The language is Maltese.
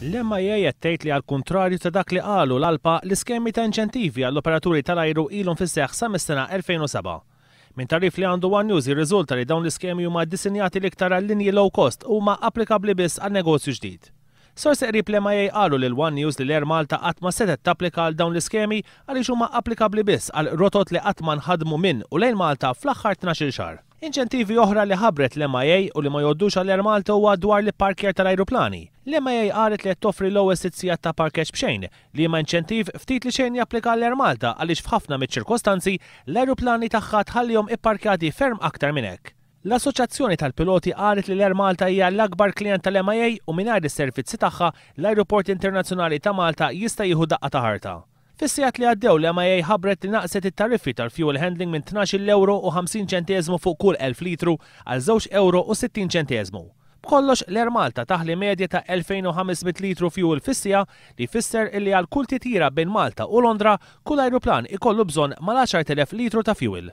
L-MIA qed tgħid li għall-kuntrarju ta' dak li qalu l-ALPA, l-iskemi ta' inċentivi għall-operaturi tal-ajru ilhom fis-seħħ sa mis-sena 2007. Minn tagħrif li għandu one News jirriżulta li dawn l-iskemi huma ddisinjati l-iktar għal linji low cost u huma applikabbli biss għal negozju ġdid. Sorsi qrib l-MIA qalu lil one News li l-Air Malta qatt ma setgħet tapplika għal dawn l-iskemi għaliex huma applikabbli biss għal rotot li qatt ma nħadmu minn u lejn Malta fl-aħħar 12-il xahar. Inċentivi oħra li ħabbret l-MIA u li ma jgħoddux għall-Air Malta huwa dwar l-ipparkjar tal-ajruplani. L-MIA qalet li qed toffri l-ewwel sitt sigħat ta' parkeġġ b'xejn, liema inċentiv ftit li xejn japplika għall-Air Malta għaliex f'ħafna miċ-ċirkostanzi l-ajruplani tagħha tħallihom ipparkjati ferm aktar minn hekk. L-Assoċjazzjoni tal-Piloti qalet li l-Air Malta hija l-akbar klijent tal-MIA u mingħajr is-servizzi tagħha, l-Ajruport Internazzjonali ta' Malta jista' jieħu daqqa ta' ħarta. Fis-sigħat li għaddew l-MIA ħabbret li naqset it-tariffi tal-fuel handling minn 12-il ewro u 50 ċenteżmu fuq kull 1,000 litru għal żewġ ewro u 60 ċenteżmu. B'kollox, l-Air Malta taħli medja ta' 2,500 litru fuel fis-siegħa li jfisser illi għal kull titjira bejn Malta u Londra, kull ajruplan ikollu bżonn mal-10,000 litru ta' fuel.